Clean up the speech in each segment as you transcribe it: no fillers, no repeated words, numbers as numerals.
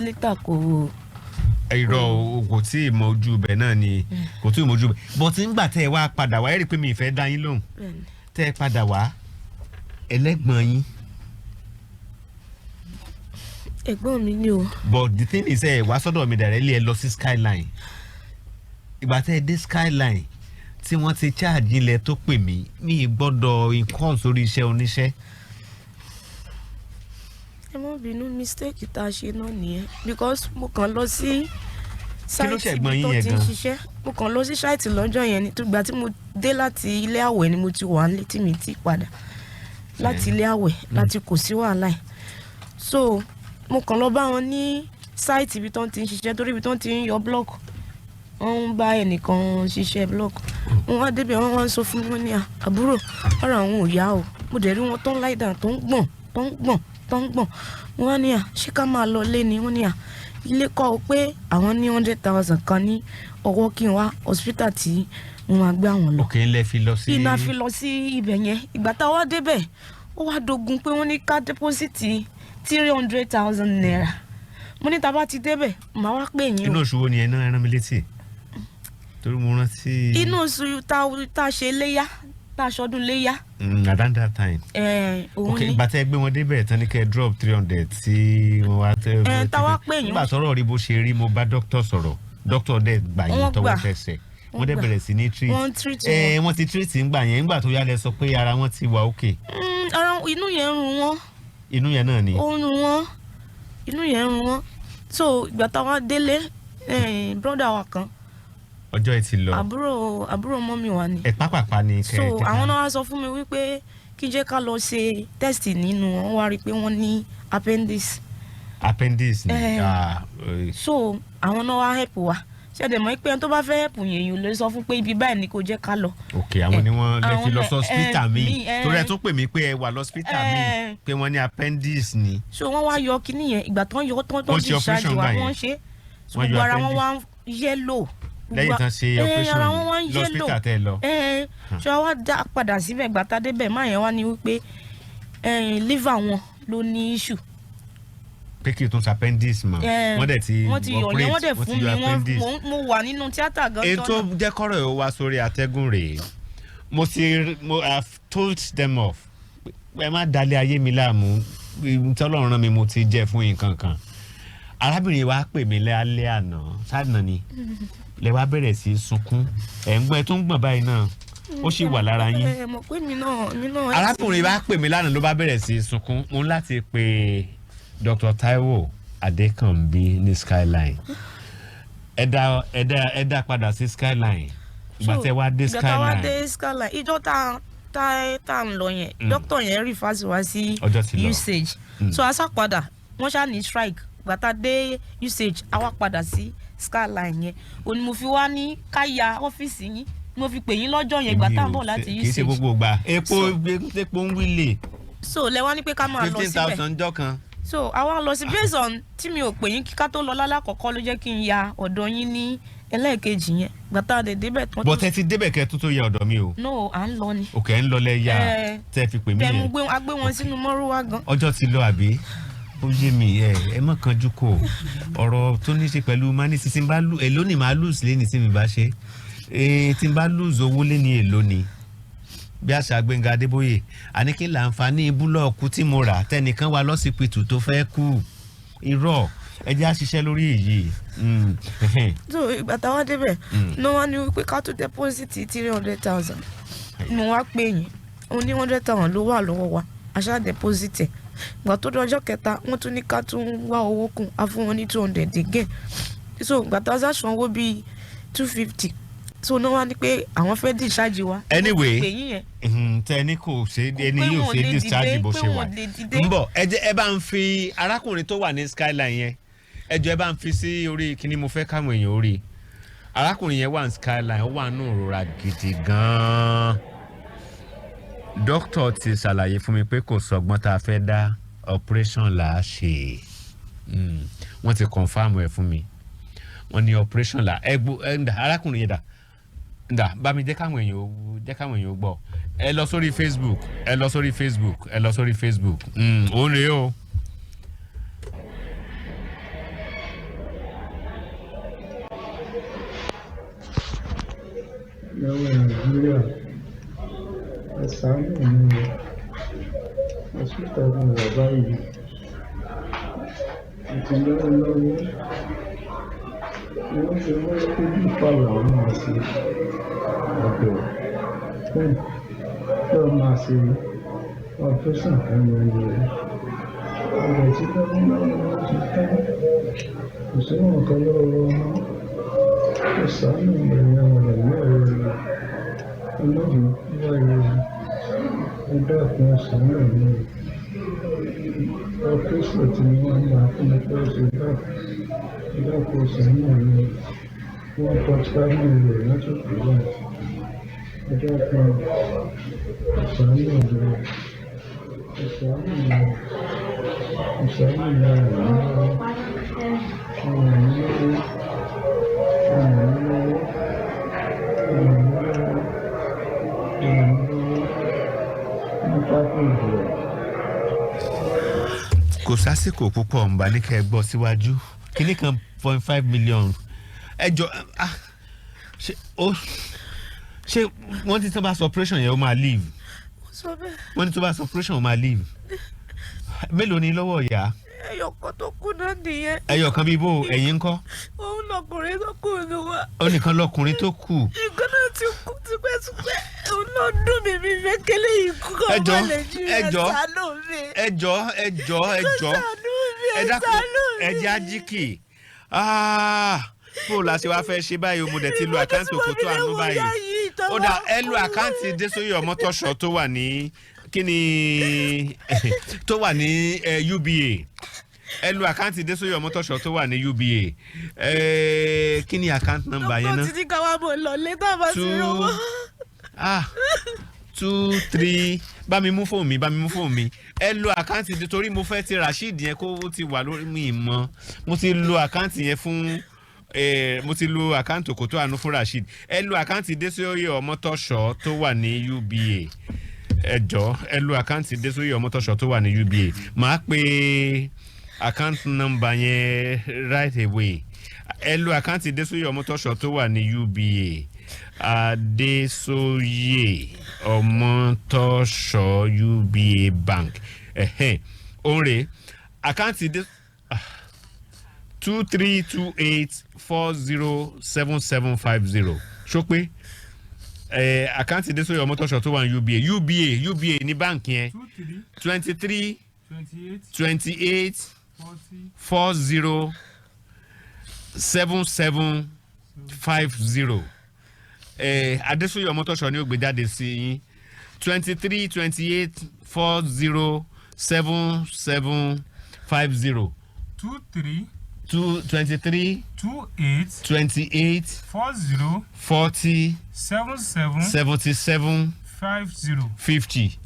Later kò. Irọ́ o, kò tí ì mọ ojú ibẹ̀ náà ni, kò tí ì mọ ojú ibẹ̀, but ńgbà tẹ́ ẹ wá padà wá, ẹ rí i pé mi ì fẹ́ dá yín lóhùn. Bẹ́ẹ̀ni. Tẹ́ ẹ padà wá, ẹlẹ́gbọ̀n yín. Ẹ̀gbọ́n mi ni o. But the thing is, ẹ wá sọ́dọ̀ mi directly, ẹ lọ sí Skyline. Ìgbà tẹ́ ẹ dé Skyline tí wọ́n ti charge ilẹ̀ tó pè mí, mi ì gbọ́dọ̀ nǹkan sórí iṣẹ́ oníṣẹ́. Ẹ má bínú, mistake tá a ṣe náà nìyẹn, because mo kàn lọ sí Kí ló site ṣẹ̀gbọ́n ibi yín tó yẹn ti ń gan? ṣiṣẹ́. Mo kàn lọ sí site lọ́jọ́ yẹn ni. Tó gbà tí mo dé láti ilé àwẹ̀ ni mo ti wà nílé tí mi ti padà láti ilé àwẹ̀ láti kò sí wàhálà ẹ̀. So mo kàn lọ bá wọn ní site ibi tó ti ń ṣiṣẹ́, torí ibi tó ti ń yọ block, wọ́n ń bá ẹnìkan ṣiṣẹ́ block. Wọ́n wá débẹ̀, wọ́n wá ń sọ fún mi, wọ́n ní, "À, àbúrò, ọ̀rọ̀ àwọn ò yá o." Mo dẹ̀ rí wọn tó ń lie down, tó ń gbọ̀n, tó ń gbọ̀n, tó ń gbọ̀n. Wọ́n wá ní, "À, ṣé ká máa lọ lé ni?" Wọ́n ní, "À, ilé kọ́ o," pé àwọn ní 100,000 kan ní ọwọ́, kí n wá hospital tí mo máa gbé àwọn lọ. Òkè ńlẹ̀ fi lọ sí. Iná fi lọ sí ibẹ̀ yẹn. Ìgbà tá a wá débẹ̀, ó wá dogun pé wọ́n ní ká deposit ₦300,000. Mo ní tá a bá ti débẹ̀, màá wá pè yín o. Inú oṣù wo ni ẹ náà? Ẹ rán mi létí torí mo rántí. Inú oṣù tá a ṣe léyà, tá a ṣọdún léyà. Around that time. Òun Ok. ni. Ìgbà tẹ́ ẹ gbé wọn débẹ̀ tán ní kẹ́ ẹ drop 300 tí wọ́n wá tẹ́. Tá wá pè yín. Nígbà tọ́rọ̀ rí bó ṣe rí, mo bá dókítà sọ̀rọ̀, dókítà dẹ̀ gbà yín Wọ́n tọwọ́ gbà. tẹsẹ̀. Wọ́n Wọ́n dẹ̀ gbà. bẹ̀rẹ̀ sí ní treat. Wọ́n treat. Ẹ wọ́n ti treat ńgbà yẹn. Ńgbà tó yá lẹ sọ pé ara wọn ti wà okay. Ara inú yẹn ń run wọ́n. Inú yẹn náà ni. Ó ń run wọ́n, inú yẹn ń run wọ́n. So ìgbà táwa délé, brother wa kan. Ọjọ́ ẹ ti lọ. Àbúrò mummy wa ni. Ẹ pápápá ni kẹ So ẹ jẹ́ ká- àwọn náà wá sọ fún mi wípé kí n jẹ́ ká lọ ṣe test nínú wọn, wá rí i pé wọ́n ní appendix. Appendix ni? Eh. Ah, So àwọn náà wá help wa. Ṣẹ̀dẹ̀ mọ̀ pé ẹni tó bá fẹ́ help yẹn, èèyàn lè sọ fún pé ibi báyìí ni kò jẹ́ ká lọ. Ok, àwọn ni wọ́n lè fi àwọn lọ sí hospital mi. Torí ẹ tún pè mí pé ẹ wà lọ́spítà mi pé wọ́n ní appendix ni. So wọ́n wá yọ kíní yẹn. Ìgbà tán yọ tán, tán Wọ́n ṣe discharge operation wa gbà yẹn? Wọ́n ṣe. So Wọ́n yọ gbogbo ara wọn appendix. wá ń yellow. Lẹ́yìn tán ṣe operation ara wọn wá ń yellow. lọ́spítà tẹ́ ẹ lọ. Ṣé wàá dá padà síbẹ̀. Gbà tá débẹ̀, má yẹn wá ní wípé liver wọn ló ní issue. Pé kí o tún ṣe appendix mọ́? Wọ́n dẹ̀ ti Wọ́n ti yọ yẹn. operate, Wọ́n dẹ̀ wọ́n fún ti mi yọ wọ́n appendix. mo wà nínú tíátà gan. Ètò tọ́nà. jẹ́ kọ́rọ̀ ẹ̀ wá sórí atẹ́gùn rèé. Mo ti mo have told them off, ẹ má dalẹ̀ ayé mi láàmú. Tí Ọlọ́run rán mi, mo ti jẹ́ fún nǹkan kan. Arábìnrin wa pè mí lálẹ́ àná sáànà ni lẹ wá bẹ̀rẹ̀ sí í sunkún. Ẹ̀ ń gbọ́n, ẹ tó ń gbọ̀n báyìí náà, ó sì wà lára yín. Ẹ mọ̀ pé mi náà. Arákùnrin wa pè mí lánàá, ló bá bẹ̀rẹ̀ sí í sunkún. Mo ń láti pe Dr. Taiwo Adékànbí ní Skyline. Ẹ dá padà sí Skyline. Ìgbà tẹ wá dé Ìgbà tá wá Skyline. dé Skyline, ìjọ tá ń lọ yẹn, dókítà yẹn refer sí wa sí Ọjọ́ ti lọ. UCH. So a sá padà, wọ́n ṣá ní strike. Ìgbà tá dé UCH, a wá padà sí Skyline yẹn. Òní mo fi wá ní ká ya ọ́fíìsì yín, mo fi pè yín lọ́jọ́ yẹn ìgbà tá à ń bọ̀ láti Kì í ṣe UCH. gbogbo ìgbà epo epo ń wílè. So lẹ wá ní pé ká máa lọ fifteen síbẹ̀. thousand jọ kan. So àwa lọ sí, based on tí mi ò pè yín kíká tó lọ lálákọ̀ọ́kọ́, ló jẹ́ kí n ya ọ̀dọ̀ yín ní ẹlẹ́ẹ̀kejì yẹn. Gbàtà dé débẹ̀ tán. But ẹ ti débẹ̀ kẹ́ tó yẹ ọ̀dọ̀ mi o. No, à ń lọ ni. Òkè ń lọ lẹ ya tẹ́ fi pè mí Tẹ mo yẹn. gbé a gbé wọn sínú mọ́rúwá gan. Ọjọ́ ti lọ àbí? Ó yé mi. Ẹ má kanjú kò ọ̀rọ̀ tó ní ṣe pẹ̀lú mani. Tí n bá lù, èló ni màá lose lẹ́ni tí mi bá ṣe é? Tí n bá lose owó lẹ́ni, èló ni? Bí àṣà Gbẹ́ngà Adébóyè, àní kí láǹfààní búlọ́ọ̀kù tí mo rà tẹnìkan wà lọ́sibítù tó fẹ́ kú? Irọ́, ẹ jẹ́ á ṣiṣẹ́ lórí èyí. So ìgbà táwa débẹ̀ ní wọ́n ní wípé ká tó deposit 300,000 ni wọ́n á pè yín. Òun ní 100,000 ló wà lọ́wọ́ wa, a ṣá deposit ẹ̀. Ìgbà tó dọjọ́ kẹta, wọ́n tún ní ká tún wá owó kún, a fún wọn ní 200 again. So ìgbà tá a sá sanwó bíi 250, so ní wọ́n á ní pé àwọn fẹ́ discharge wa. Anyway, Pè yín yẹn. Tẹ ní kò ṣe ẹni Pé yóò wọn ò ṣe lè discharge dìde, bó pé ṣe wọn wà. ò lè dìde. Ń bọ̀, ẹ jẹ́ ẹ bá ń fi arákùnrin tó wà ní Skyline yẹn. Ẹ jọ̀ọ́, ẹ bá ń fi sí orí kíní, mo fẹ́ káwọn èèyàn orí arákùnrin yẹn wà ní Skyline. Ó wà nù ìrora gidi gan-an. Dókítà ti ṣàlàyé fún mi pé kò sọgbọ́n tá a fẹ́ dá, operation là á ṣe. Wọ́n ti confirm ẹ̀ fún mi, wọ́n ní operation là ẹ gbó. Ẹ ń dà, arákùnrin yẹn dà dà, bá mi jẹ́ káwọn èèyàn ó gbọ́. Ẹ lọ sórí Facebook, ẹ lọ sórí Facebook, ẹ lọ sórí Facebook. Òun rèé o. Lọ́wọ́ Nàìjíríà, ẹ ṣàánú mi o. Hospital mo wà báyìí. Mo ti lówó lọ́wọ́. Wọ́n ṣe wọ́n pé bí ìpààrọ̀ àwọn máa ṣe ọ̀dọ̀ fún kí wọ́n máa ṣe operation fún mi ni o. Ọ̀dọ̀ tí lọ́wọ́ lọ́wọ́ wọ́n ti tán. Kò sí nǹkan lọ́wọ́ wọn mọ́. Ẹ ṣàánú mi ẹ̀yin ọmọ Nàìjíríà o. Ẹ má jẹ́ n kú báyìí o. Ẹ dákun, ẹ ṣàánú mi o. Operation tí wọ́n máa fún mi fẹ́ ṣe báyìí. Ẹ dákun, ẹ ṣàánú mi o. 1.5 million látòkè báyìí. Ẹ dákun, ẹ ṣàánú mi o. Ẹ ṣàánú mi o. Ẹ ṣàánú mi, ẹ ràn mí lọ́wọ́. Ẹ ràn mí lọ́wọ́. Ẹ ràn mí lọ́wọ́. Ẹ ràn mí lọ́wọ́. Ẹ ràn mí lọ́wọ́. 1.5 million. Kò sásìkò púpọ̀, ń bá ní kẹ́ ẹ gbọ́ síwájú. Kíní kan 0.5 million. Ẹ jọ, ah, ṣe ó ṣé wọ́n ti tó bá sọ operation yẹn, ó máa live? Ó sọ bẹ́ẹ̀. Wọ́n ní tó bá sọ operation, ó máa live. Mélòó ni lọ́wọ́ ìyá? Ẹyọ kan tó kù náà nìyẹn. Ẹyọ kan bíi bó? Ẹ̀yìn ńkọ́? Òun lọkùnrin tó kù ní wa. Ó nìkan lọkùnrin tó kù. Nǹkan náà ti kú tipẹ́tipẹ́. Òun náà dùn mí, mi fẹ́ kélé yìí kú kọ́. Ẹ jọ̀ọ́, ọmọ Nàìjíríà, ẹ jọ̀ọ́, ṣàánú mi. Ẹ jọ̀ọ́, ẹ jọ̀ọ́, ẹ jọ̀ọ́. Ṣàánú mi. Ẹ Ẹ dákun. ṣàánú mi. Ẹ jẹ́ ajíkì. Bó la ṣe wá fẹ́ ṣe báyìí o? Mo dẹ̀ ti lo àkáǹtì Òkòtó Àánú báyìí. Ó dà, ẹ lo àkáǹtì Désòyè Ọmọtọ́ṣọ tó wà ní kíni, tó wà ní UBA. Ẹ lo àkáǹtì Désòyè Ọmọtọ́ṣọ tó wà ní UBA. Kí ni àkáǹtì nọ́mbà yẹn Dókítà náà? ti ní ká wá mọ̀ lọ létà bá ti Two rówó. 2 3, bá mi mú fóònù mi, bá mi mú fóònù mi. Ẹ lo àkáǹtì, torí mo fẹ́ ti Rasheed yẹn kó ti wà lórí mi mọ́. Mo ti lo àkáǹtì yẹn fún mo ti lo àkáǹtì Òkòtó Àánú fún Rasheed. Ẹ lo àkáǹtì Désòyè Ọmọtọ́ṣọ tó wà ní UBA. Ẹ jọ, ẹ lo àkáǹtì Désòyè Ọmọtọ́ṣọ tó wà ní UBA. Màá pe àkáǹtì nọ́mbà yẹn right away. Ẹ lo àkáǹtì Désòyè Ọmọtọ́ṣọ tó wà ní UBA, Adésòyè Ọmọtọ́ṣọ, UBA Bank. Ẹ̀hẹ́n, òun rèé, àkáǹtì dé 2328407750. Ṣó pé àkáǹtì Désòyè Ọmọtọ́ṣọ tó wà ní UBA, UBA, UBA ní báǹkì yẹn. 23. 23. 28. 28. 40. 407750. Adésòyè Ọmọtọ́ṣọ ni ó gbé jáde sí yín. 2328407750. 23. 2 23. 28. 28. 40. 40. 77. 77. 50. 50.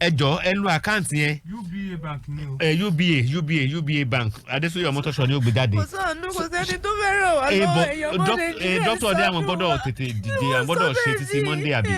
Ẹ jọ, ẹ lo àkáǹtì yẹn. UBA Bank ni o. UBA, UBA, UBA Bank. Adésòyè Ọmọtọ́ṣọ ni ó gbé jáde. Kò sànú, kò sẹ́ni tó fẹ́ ràn wá lọ́wọ́. Èèyàn ọmọ Nàìjíríà, Dókítà dé, àwọn gbọ́dọ̀ tètè dìde, àwọn gbọ́dọ̀ ṣe títí Monday àbí?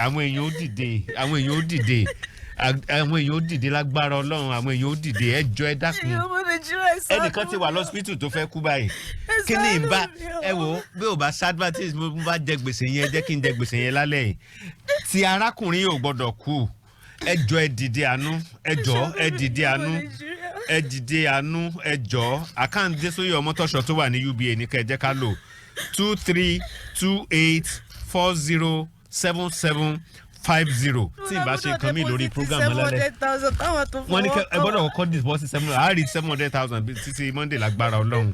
Àwọn èèyàn ó dìde, àwọn èèyàn ó dìde, àwọn èèyàn ó dìde lágbára Ọlọ́run. Àwọn èèyàn ó dìde. Ẹ jọ, ẹ dákun. Èèyàn ọmọ Nàìjíríà, ṣàánú Ẹnìkan ti wà mi. Lọ́sibítù tó fẹ́ kú báyìí. Ẹ Kí ni ṣàánú ìbá mi o. Ẹ wò ó, bí ò bá sadvertise, mo bá jẹ gbèsè yẹn, jẹ́ kí n jẹ gbèsè yẹn lálẹ́ yìí. Tí arákùnrin yóò gbọ́dọ̀ kú. Ẹ jọ, ẹ dìde àánú. Ẹ jọ, ẹ dìde àánú, ẹ dìde àánú, ẹ jọ. Àkáǹtì Désòyè Ọmọtọ́ṣọ tó wà ní UBA ní kẹ́ ẹ jẹ́ ká lò: 2328407750. Tí ì bá ṣe nǹkan mi lórí program lálẹ́, wọ́n ní ẹ gbọ́dọ̀ kọ́kọ́ disburse seven, àárí 700,000 títí Monday lágbára Ọlọ́run.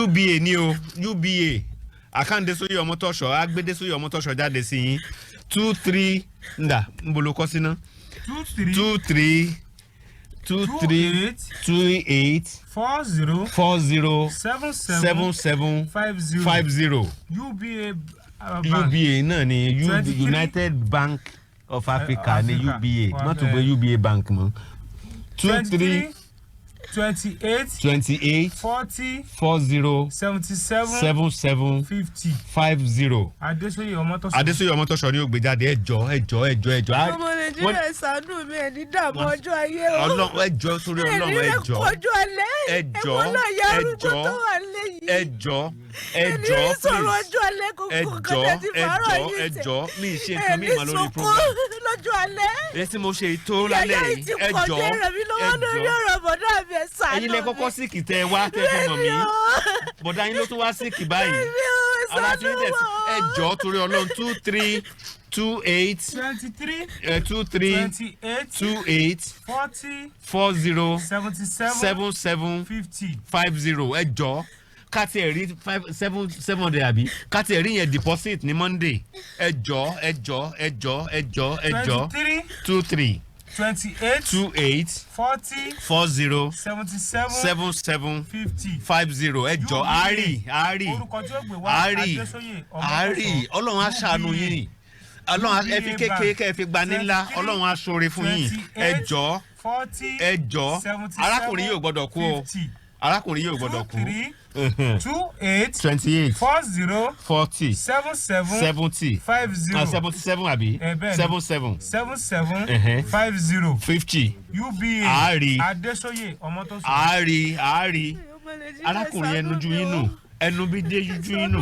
UBA ní o, UBA, àkáǹtì Désòyè Ọmọtọ́ṣọ, agbédésòyè Ọmọtọ́ṣọ jáde sí yín. 23 ndà ń bolo kọ́ sí ná. 23. 23 2 2 3 8. 2 8. 40. 40. 77. 77. 50. 50. UBA Bank. UBA náà ni U, 23. United Bank of Africa ní Africa. UBA. Má tún pé UBA Bank mọ́. 23. 28. 28. 40. 40. 77. 77. 50. 50. Adéṣeyè Ọmọtọ́ṣọ. Adésòyè Ọmọtọ́ṣọ ni ó gbé jáde. Ẹ jọ, ẹ jọ, ẹ jọ, ẹ jọ. Ọmọ Nàìjíríà, ṣàánú mi. Ẹ̀ ní dààmú ọjọ́ ayé o. Ọlọ́run, ẹ jọ, sórí Ọlọ́run, ẹ jọ. Ọjọ́ alẹ́. Ẹ jọ̀ọ́, Ẹ̀wọ̀n náà yá ẹ arúgbó jọ̀ọ́. tó wà lẹ́yìn. Ẹ jọ, ẹ jọ, Ẹni sọ̀rọ̀ please. ọjọ́ alẹ́ kò Ẹ kò jọ, kọjá ti ẹ fàárọ̀ jọ, yìí ẹ tẹ̀. jọ, mi ì ṣe nǹkan Ẹni mi mà lórí sunkún program. lọ́jọ́ alẹ́. Ẹ tí mo ṣe tó lálẹ́ Yàyà yìí, ti ẹ pọ̀ jọ, jẹ́ ràn mí lọ́wọ́ ẹ lórí jọ. ọ̀rọ̀ bọ̀dá mi, ẹ ṣàánú Ẹ̀yin lẹ kọ́kọ́ mi. sick tẹ wá tẹ fi mọ̀ mí. Bọ̀dá yín ló tún wá sick báyìí. Mi ò Ara tí ń ṣàánú tẹ̀ sí. Ẹ wọn. jọ, torí Ọlọ́run, 23 28 23 23 28 28 40 40 77 77 50. 50. Ẹ jọ, ká tiẹ̀ rí five seven 700, àbí ká tiẹ̀ rí yẹn deposit ní Monday. Ẹ jọ, ẹ jọ, ẹ jọ, ẹ jọ, ẹ jọ. 23 23 28 28 40 40 77 77 50. 50. Ẹ jọ, àárì, àárì, Orúkọ tí ó gbé wá, àárì, Adésóyè àárì. Ọlọ́run á ṣàánú yín. Ọlọ́run ẹ fi kékeré kẹ́ ẹ fi gba ní ńlá. Ọlọ́run á ṣoore fún yín. Ẹ jọ, 40 ẹ jọ. 77 Arákùnrin yóò gbọ́dọ̀ kú o. 50. Arákùnrin yóò gbọ́dọ̀ 2 kú. 3 2 8 28 40 40 77 70 50. 77, àbí? Ẹ bẹ́ẹ̀ ni. 77 77 50. 50. UBA. Àárí. Adésóyè Ọmọtọ́sọ. Àárí, àárí. Arákùnrin, ẹnu ju yín nù, ẹnu bí dé ju yín nù,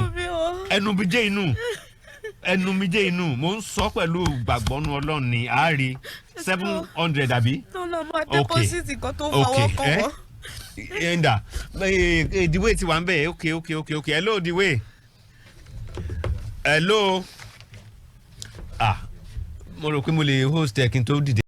ẹnu bí dé inú, ẹnu mi dé inú. Mo ń sọ pẹ̀lú gbàgbọ́nú Ọlọ́run ní àárí 700, àbí? Tó lọ máa Okay. deposit kan tó Okay, fọwọ́ kàn eh? wọ́n. Ẹ̀ndà the way ti wà ń bẹ̀. Okay, hello, the way, hello. Ah, mo rò pé mo lè host ẹ kí n tó dìde.